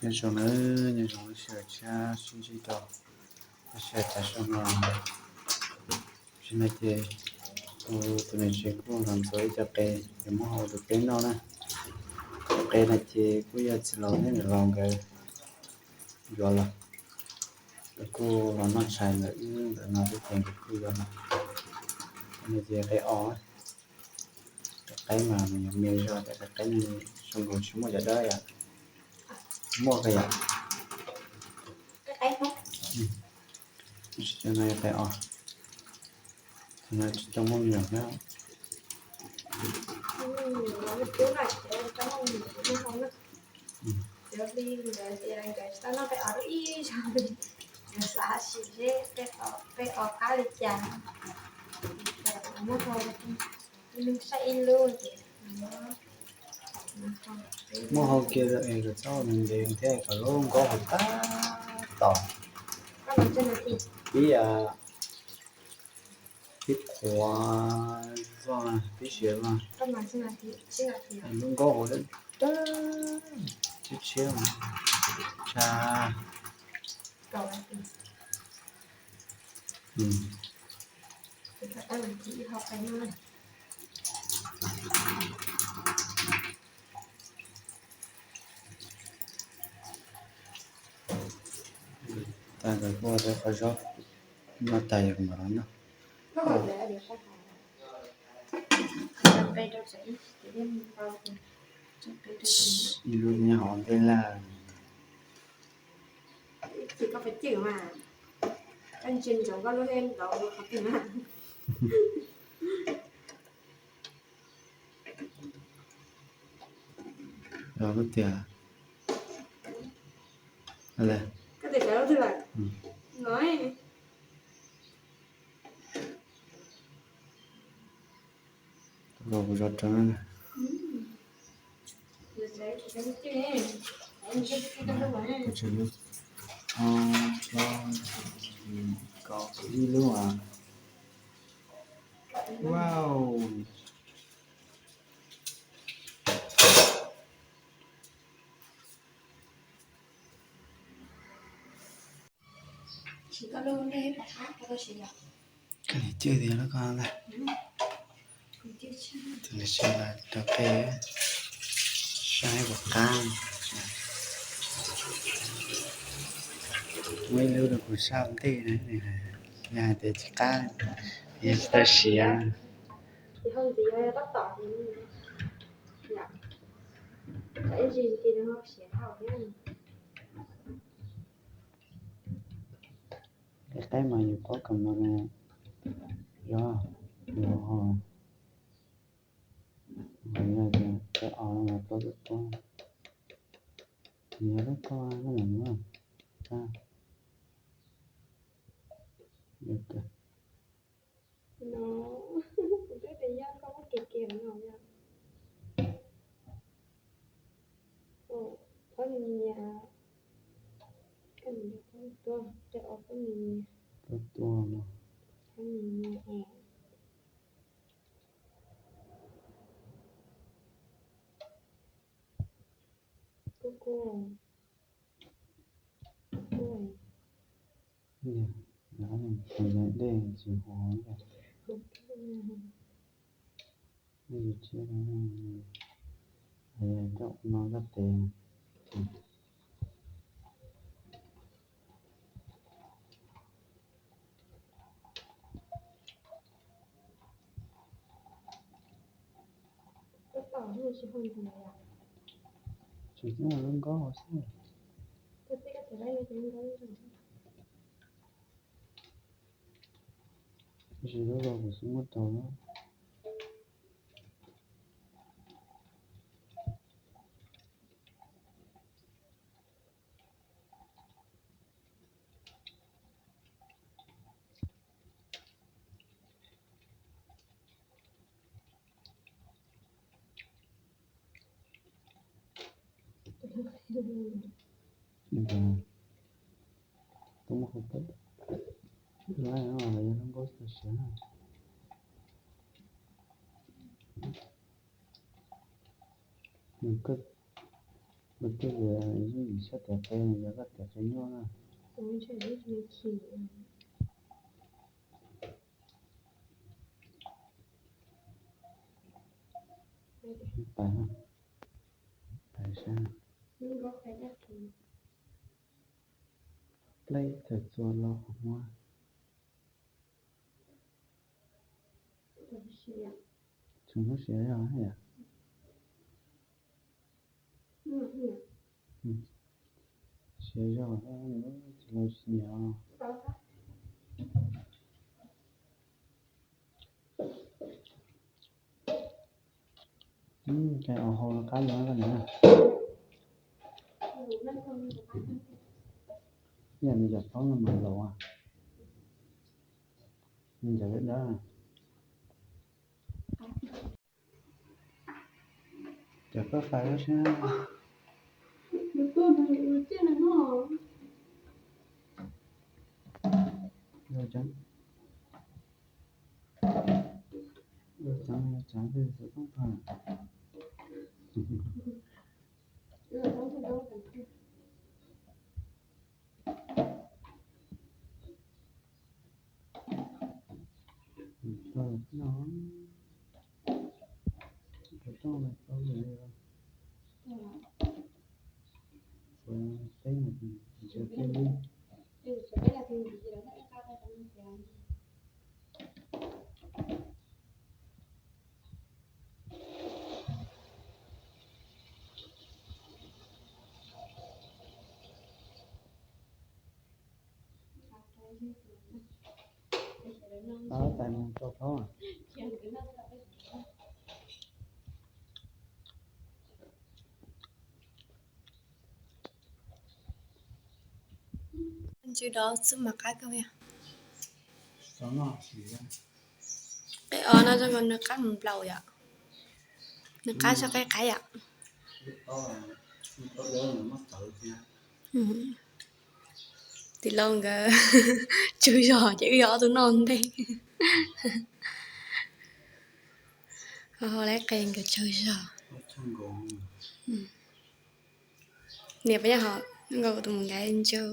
Nyob zoo nawb, nyob zoo lub sij hawm tshiab sib ntsib rau lub sij hawm tav su no. Tam sim no ces kuv tus niam tsev kuj los ntxuav ib co qe yuav muab hau rau peb noj na. Cov qe no ces kuj yog txiv laus thiab niam laus nkawd yuav los, nkawd kuj los noj tshais ntawm wb ntawm no thiab ces nkawd kuj yuav los. Qe no ces qe os, qe qaib mas nws yuav me zog tias qe qaib no zoo nkaus tsis muaj cov dawb yom. Muaj kawg yom. Tsis, cov no yog qe os, cov no tsis tau muaj me nyuam thiab. Muab hau kiag es kom txhob ntev ntev thiab kom lub nkaub hau tab tom. Pib, pib qhuav zog, pib siav zog. Lub nkaub hau dawb dawb tshiab tshiab. Tsa. Tag nkawd kuj ua qhov zaub no tas yog kuv mam los noj. Ib lub nyob hauv ntej lawm. Los lub tiag. Los kuv zov rawv na. Kuv tseem lub, ob, plaub, kaum ib lub as. Wow. Koj niam cwj tias lub ko ntag. Tus niam tsev los rau peb saib puas qab. Muaj ib lub rau kuv sab ntej na, yog hais tias tsis qab, yog tsis tau siav. Qe qaib mas yus paub kom no, yog, yog ho, ho yog tias qe os los paub tuaj tuaj, yog lub ko no na, yog tias No, kuv twb tias yog koj muab kiag kiag no yog. Phob me nyias, koj niam yog phob tuaj, qe os phob me nyias. Phob tuaj no. Phob me nyias os. Kuj kuj. Kuj kuj. Yog, yog dej tsis huv yog. Dej tsis tshiab, yog coj no koj tes. Tsis muaj lub nkaub xwb. Tab sis lub no kuv xub muab rau na. Tub muaj qhov peb, yog lub nkaub tag siav na. Nws koj Tus twg yog ib yim sab tias qe, yog koj tias qe nyuaj na. Pais, pais sab. Plaub tawm txua lo qhov muag. Tseem lub siav zog yom. Siav zog, tsis los siav. Koj ua hau qab los koj niam. Ib yam nws cov plaub no mas laus, nws cov dawb dawb. Cov koj fais ua siab. Tais mus rau thaub. Ntsw dov xwb mas qab kawg. Qe os no zoo nkaus nws qab mus nplaum yom. Nws qab tso qe qaib yom. Tim laus nkawd tsawg zog ces wb yog ob tug noj ntej. Ho lawv qe nkawd tsawg zog. Niam pab nyob ho nkaus tus mus nkaiv ntsw.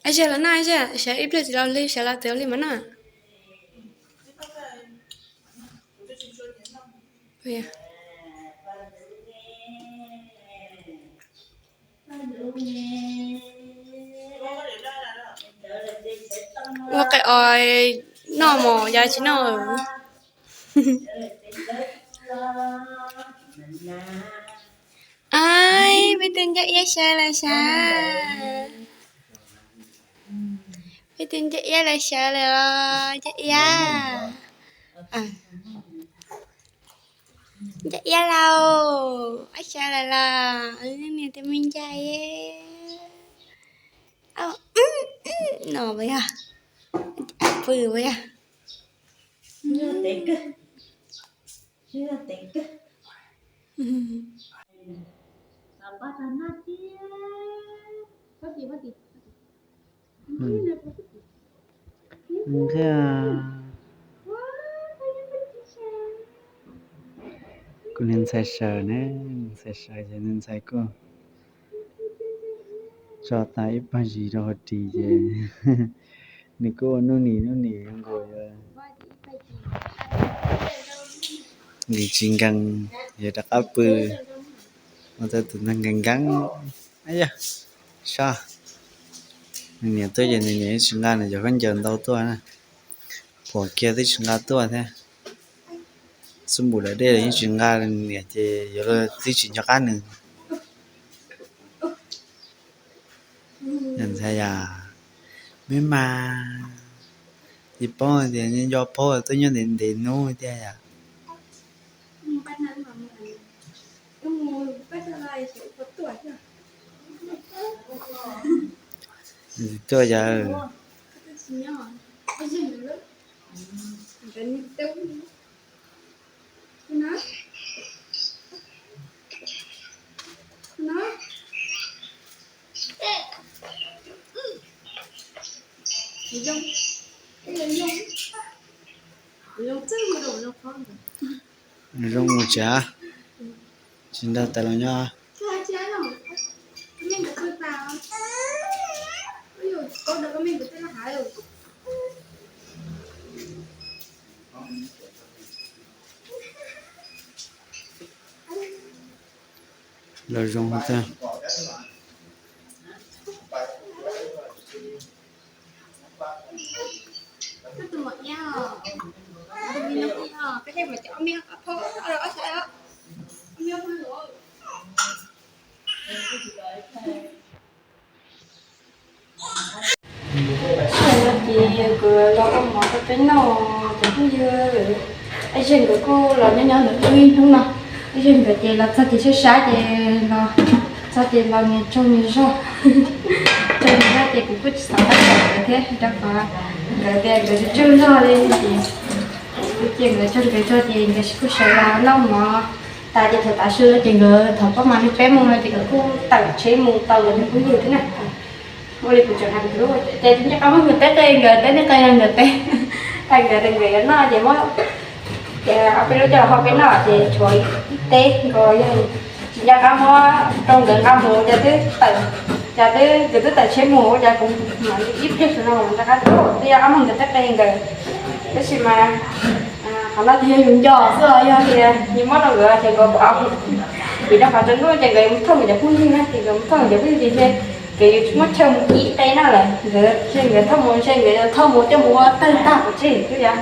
Ab, sawv los noj, sawv ib pliag tsis los li, sawv los tsis los li mas noj. Ua qe os noj mos yog tsis noj. Ai, peb tus ncauj iab sawv lawm sas. Peb tus ncauj iab lawm sawv lawm os, ncauj iab. Ncauj iab lauj, ab sawv lawm los, niam tus me ncauj. No puas yog? Pw puas yog? Thiab kuv niag ntxhais sawv ne, niag ntxhais sawv ces niag ntxhais kuj tso tas ib pawg zis rau hauv ris ces nws kuj ua nuj nim nuj nim nkaus, nws tsis nkees, yog rov qab pw, ua tau tus neeg nkees nkees. Ab yog, sab, nws niam tuaj ces nws niam yeej tsis nqa nws cov khaub ncaws ntau tuaj na, pom kiag twb tsis nqa tuaj thiab. Xub npum dam dej los yeej tsis nqa, nws niam ces yuav luag twb tsis nco qab nws. Ntxhais yom, me mas, tsis paub tias nco paub tuaj nyob ntev ntev hnub tiag yom. Tuaj yom. Zoo mus tsev, tsis nrog tais los nyob. Los zoo tag. Ces kuv los ua mov rau peb noj cov phooj ywg. Ab Zeg nkawd kuj los nyob nyob ntawm wb ib hnub no. Ab Zeg nkawd ces los txog ces sab sab ces los txog ces los nyias tsaug nyias zog. Tsaug nyias zog ces kuv kuj tsis xav pab tsam nkawd thiab rau qhov nkawd tias nkawd tsaug zog li ces kuv kuj cia nkawd tsaug nkawd zog ces nkawd kuj sawv los noj mov tas ces thaum tav su ces nkawd thov pab mas li peb moos no ces nkawd kuj tawm tsheb mus tau nkawd tus phooj ywg thiab na. Ua li kuv tseem hais kuv tus hlub ces tsis nco qab muab nkawd teb qe nkawd teb nej qe nkawd teb, tag nkawd nkawd yuav noj ces muab ces ob peb lub coj los hau peb noj ces tshuav ib teb nkaus yog tsis nco qab muab rau nkawd nqa mus ces twb tawm, ces twb nkawd twb tawm tsheb mus ua cas kuv mam li ib pliag saum no nco qab twb nco qab muab nkawd teb qe nkawd. Tab sis mas qhov no ces yog yus nco xwb os, yog tias yus muab rau nkawd ces nkawd pom, vim rau qhov tsaus ntuj ces nkawd yuav mus thauj nkawd cov phooj ywg na, ces nkawd mus thauj nkawd cov phooj ywg ces ntshe nkawd yuav tsis muaj chaw mus ib qe noj lawm, nkawd ntshe nkawd thauj mus ntshe nkawd yuav thauj mus coj mus ua tawg tag pov tseg xwb yom.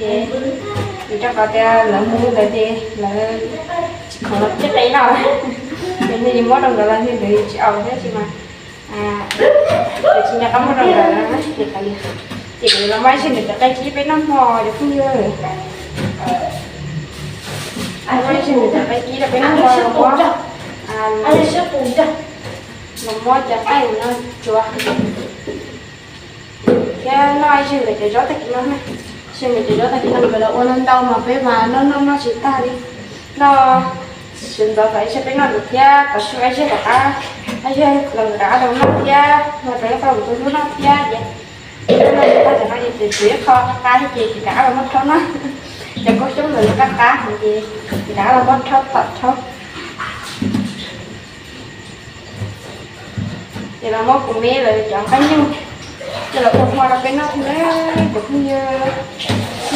Ces vim rau qhov tias lawv mus ntawd ces lawv tsis khoom los ib qe noj, ces ntshe yus muab rau nkawd los ntshe nkawd yuav tsis aus thiab tab sis mas nkawd tsis nco qab muab rau nkawd ces kav liam. Ces kuv los muab Zeg nkawd cov qe kib peb noj hmo cov phooj ywg. Muab Zeg nkawd cov qe kib rau peb noj hmo los muab, los muab cov qaij no tsuav thiab noj Zeg nkawd cov zaub tag kis no. Zeg nkawd cov zaub tag kis no nkawd los ua ntau ntau mas peb mas noj noj noj tsis tag li. Noj sawv ntxov thaum Zeg peb noj lus thiab tav su Zeg tom qab, Zeg los nkawd rov qab los noj thiab, los rau ib qho kuv tus hlub noj thiab ces noj tsis tag tam no ces tshuav ib qho qab qab ces rov qab los muab rhaub noj. Cov kua xyoob ntawd qab qab ces rov qab los muab rhaub tom rhaub. Ces los muab kuv me lawv cov nqaij nyuj coj los ua hmo rau peb noj thiab na cov phooj ywg.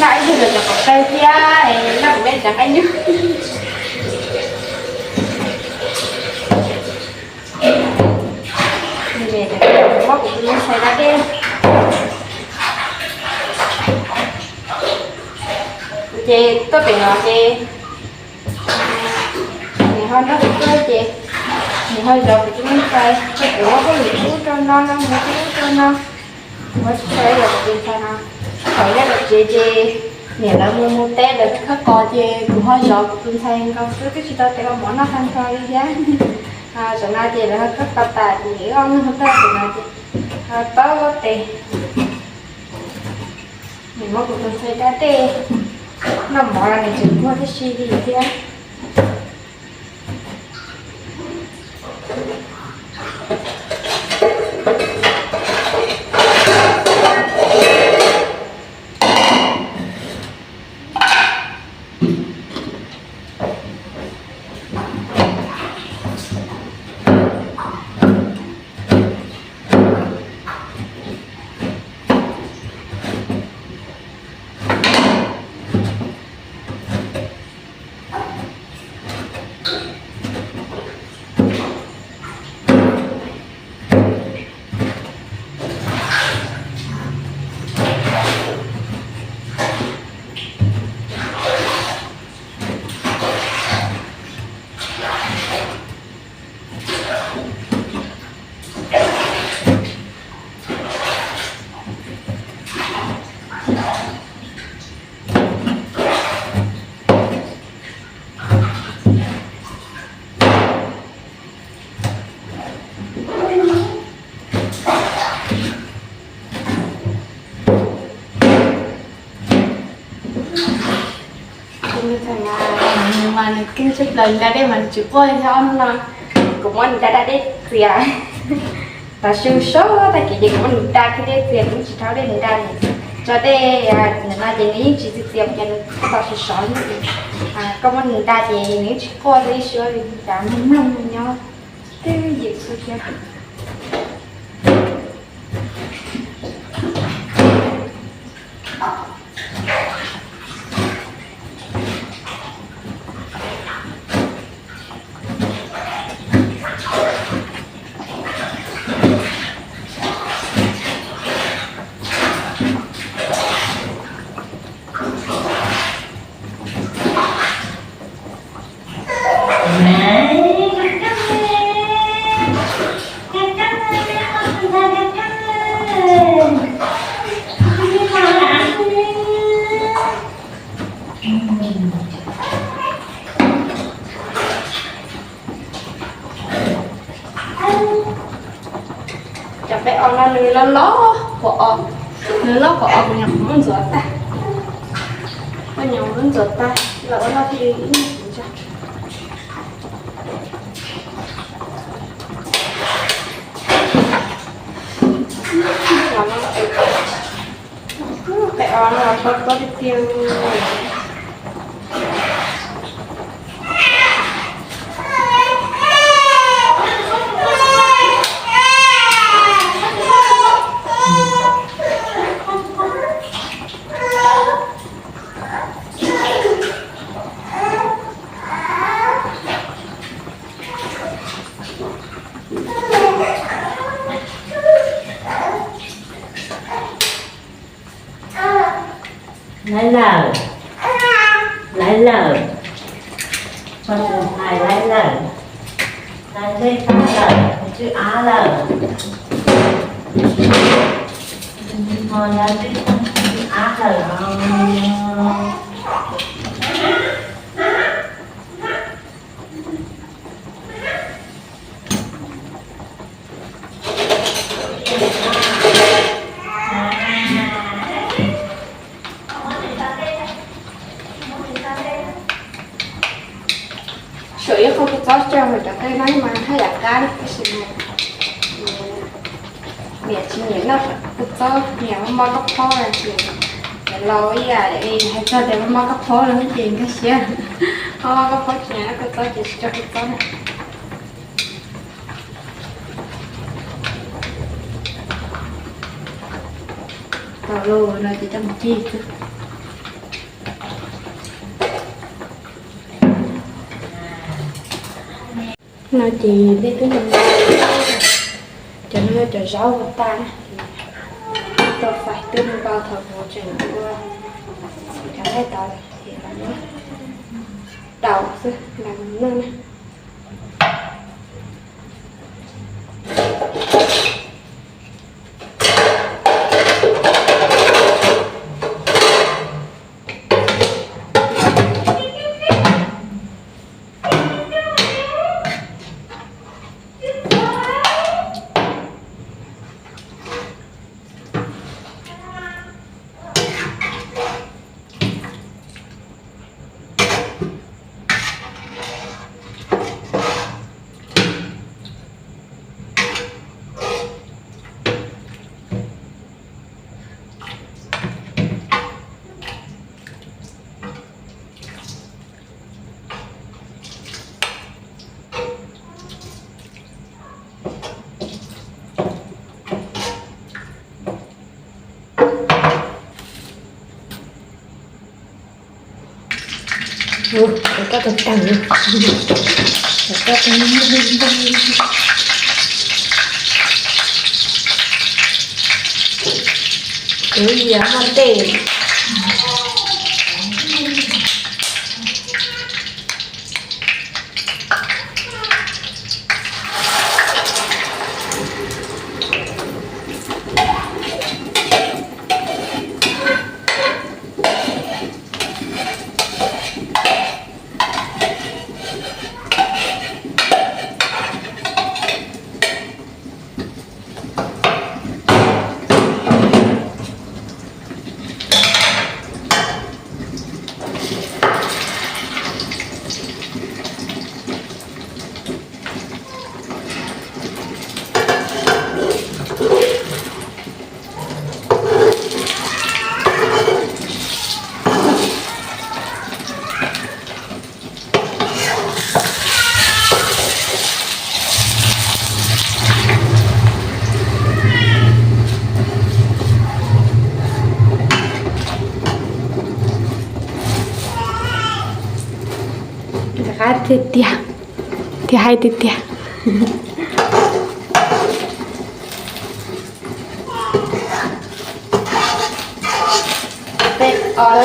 Noj ib yam li cov qos taw thiab, noj kuv me cov nqaij nyuj. Muab kuv tus me ntxhais da dej. Ces tuaj pem no ces nws ho nrog kuv tuaj ces nws ho zov kuv tus me ntxhais, kuv muab hauj lwm ub rau no no, mus ub rau no, ua tsis tau los kuv tus ntxhais no. Thaum nyob tom tsev ces niam lawv mus mus teb lawv khawb qos ces kuv ho zov kuv tus ntxhais nkaus xwb, twb tsis tau tes ua mov noj tag nrho li thiab. Tam no ces lawv ho khawb qos tas ces wb ob leeg ho tuaj tom no ces ho tau tes. Nws muab kuv tus ntxhais da dej noj mov los nws tseem nquag tib si li thiab. Nws mas nws keej tshaj plaws, nws da dej mas nws tsis quaj li thiab ob hnub no. Kuv muab nws da da dej txias. Los su so tag kis ces kuv muab nws da kiag dej txias, nws yeej tsis rhaub dej nws da li. Tso dej no ces nws yeej tsis txias txias ces nws tau sov sov li. Koj muab nws da ces nws yeej tsis quaj li, ib suab li cas mloog mloog nyob twb ywm xwb thiab. Cov peb os no nws loj loj qhuav os, nws loj qhuav os kuv nyuam qhuav muab ntxuav tag. Kuv nyuam muab ntxuav tag los ua noj thiaj li ib nyuag kuv ntsa. Peb os no los pab tob tiag tiag. Laiv lawm, laiv lawm, poj tus hais laiv lawm, laiv nplej tag lawm, tsw av lawm, tus me hmo laiv nplej tag tsw av lawm os. Suav ib qho kua txob coj hauv cov tej no mas haj yam qab tab sis mas niam tsis nyiam noj kua txob, niam muaj mob kab phob no ces niam laus ib yam hais txog tias muaj mob kab phob no ces nkag siab, muaj mob kab phob tsis nyiam noj kua txob ces tsis tso kua txob na. Tau los no ces coj mus ci xwb. No ces dej twb ntau ntau, cov no yog cov zaub ua tag na, tau fais twb ntau thaum kuv tseem ua cov nqaij tod lawm ces los muab daus xwb los noj na. Ua koj tau tawg, ua koj tau ntog. Kuv yog hmo ntej. Tiag tiag, thiab hais tiag tiag.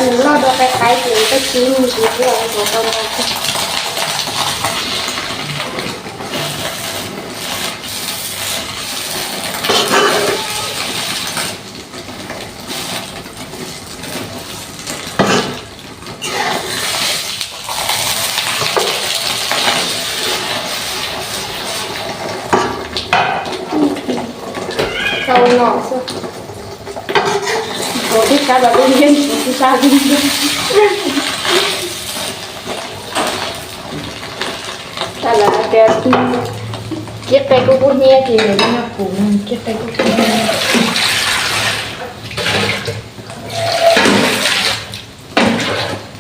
Nws loj dua qe qaib ces koj tib mus tsis tau no. Tau no xwb. Ua tib kab los lub yeeb tsis sab li. Tas lawm hais tias kib qe kub kub hnyiab ces nws yog kuv, kib qe kub kub hnyiab.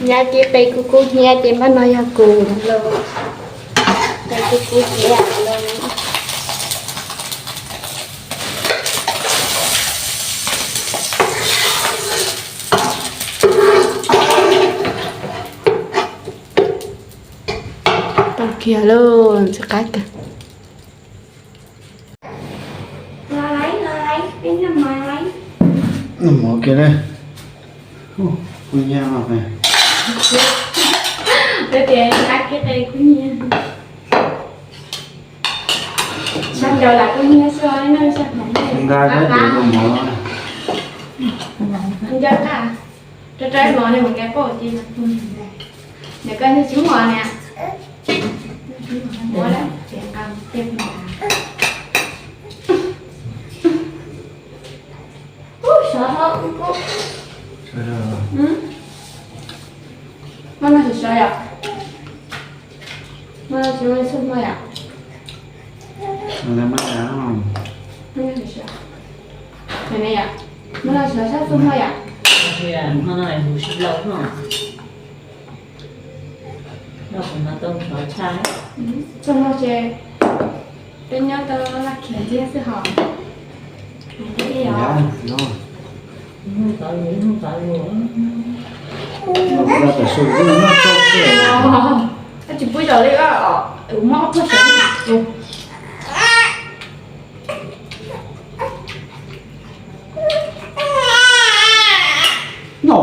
Nyab kib qe kub kub hnyiab ces npaj no yog kuv lawm. Qe kub kub hnyiab lawm. Tau kiag lauj, ntxim qab kawg. Noj mov kiag na. Kub hnyiab no. Peb tias nyab kib qe kub hnyiab. Sab ncaws lam kub hnyiab xwb, noj sab hmoov nqa kab ces noj mov. Nco qab, rau rau mov ne mus nqa poj ci. Nws koj tsis muaj niam. Muab lawm ces nqa tej. Ub, sov hlo ub kub. Muab noj sov sov yom. Muab noj sov sov yom. Muab noj sov sov sab xub hmo yom. Hmo no huv si laus no. Noj kuv no tau sov tshaj. Txog no ces peb nyob tau laj khiav ntxiag xwb hos. Koj tsis pub zos li os, mob puag saum. No.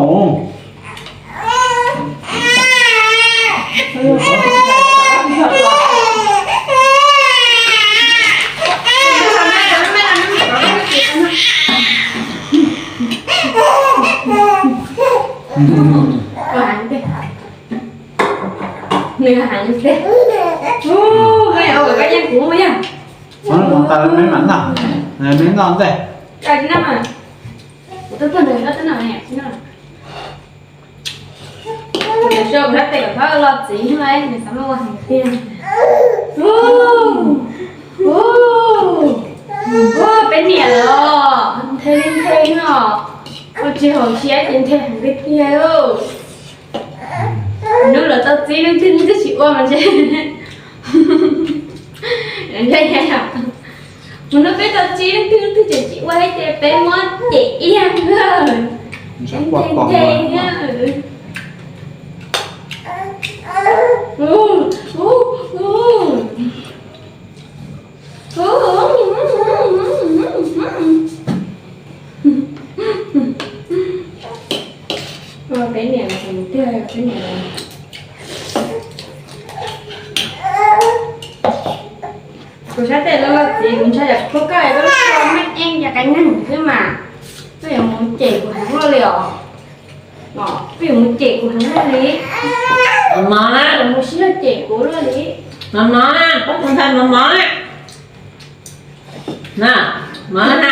Nws heev tiag. Koj yuav ua kom koj yeej kuv yog. Mus tas me mam noj, me noj ntej. Kuv twb tuag nws, koj twb noj ne. Nws tso kuv sab tes kom thov los txiv hnub nws xav muab ua heev tiag. Ua peb niam los nthe li nthe no, ua tsis haum siab ces nthe heev tiag tiag. Hnub lawv tau txiv leej twg leej twg tsis ua mas ntshe. Mus hnub peb tau txiv leej twg leej twg tseem tsis ua thiab ces peb muab cem ib yam. Nthe nthe. Peb niam, peb niam. Kuv sab tes los los txiv, kuv ntshai tsam kuv pub koj es koj lub suab meej eej cas qee neeg xwb mas. Koj yuav mus cem kuv heev luaj li os. Koj yuav mus cem kuv heev luaj li. Mov na, mus sib cem kuv luaj li. Mov mov na, koj tus ntxhais mov mov na. Na, mov na.